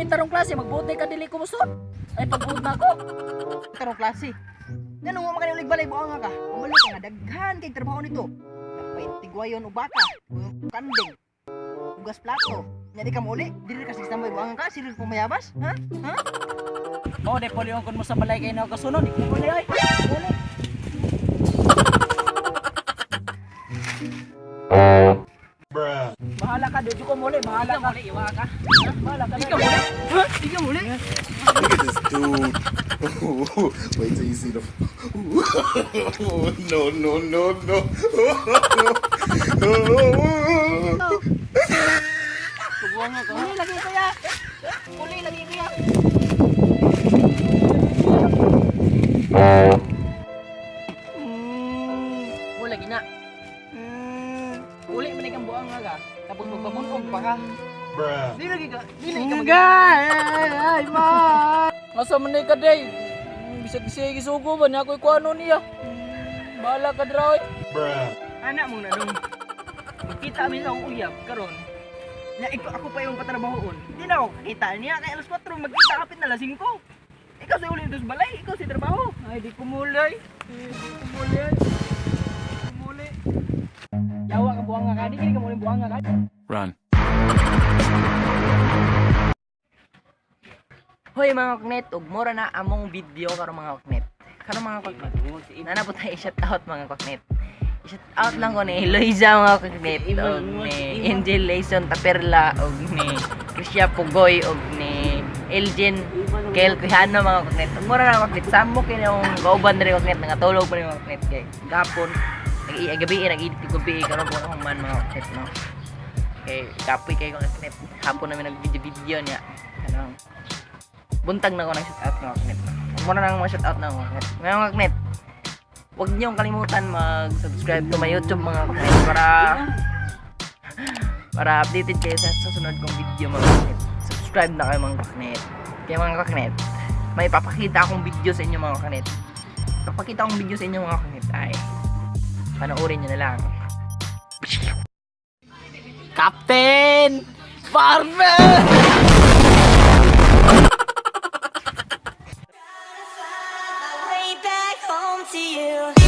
tarong klase, magbuot ka dili ko musod. Ay pagbuot na ako. Tarong klase. Nganong wa man ka ulig balay, buanga ka? Pamalo ka nga daghan kay trabaho nito. Napay tigwayon og baka, kanding, hugas plato. Nya di ka muli, dili ka sa tambay, buanga ka, silid pumayabas, ha? Ha? Mao de pulion kon mo sa balay kay na kasunod, di ko muli ay. Muli. Bahala ka, di ko muli, bahala ka. Muli, iwa ka. Bahala ka. Di ka muli. Ha? Di ka muli? Look at this dude. Wait till you see the. No, no, no, no. Buanga ka. Muli lagi kuya. Muli lagi kuya. Wala gina. Uli man kang buanga ka. Tapos magpamunog pa ka. Di lagi ka, di lagi ka mag- Ay, ma. Asa man ni ka day? Bisag siya gisugo ba niya ako'y kuano niya. Bahala ka dra oy. Anak mo na nung magkita mi sa akong uyab karon. Na ikaw ako pa yung patrabahoon. Di na ako kakita niya kay alas 4 magkita kapit na alas 5. Ikaw sa uli dos balay, ikaw sa trabaho. Ay, di ko muli. Di ko muli. Di ko muli. Yawa ka buanga ka, di ka muli buanga ka. Run. Hoy mga kaknet, ug mura na among video karon mga kaknet. Karon mga kaknet, nana po tayo i-shout out mga kaknet. I-shout out lang ko ni Eloisa mga kaknet, og ni Angel Layson Taperla, og ni Chrisia Pugoy, og ni Elgin Kel Quijano mga kaknet. Ug mura na mga kaknet, samo kini yung kauban diri kaknet, nangatulog pa rin mga kaknet kay gapon. Nag gabi nag-edit ko gabi karon po akong man mga kaknet no. Kay kapoy kay ko kaknet. Hapon namin nag-video-video niya. Kanang buntag na ako ng shout out mga kaknet. Huwag mo na nang mga shout out na mga kaknet. Ngayon mga kaknet, huwag niyong kalimutan mag-subscribe to my YouTube mga kaknet para para updated kayo sa susunod kong video mga kaknet. Subscribe na kayo mga kaknet. Kaya mga kaknet, may papakita akong video sa inyo mga kaknet. Papakita akong video sa inyo mga kaknet ay panoorin niyo na lang. Captain Farmer! Way back home to you.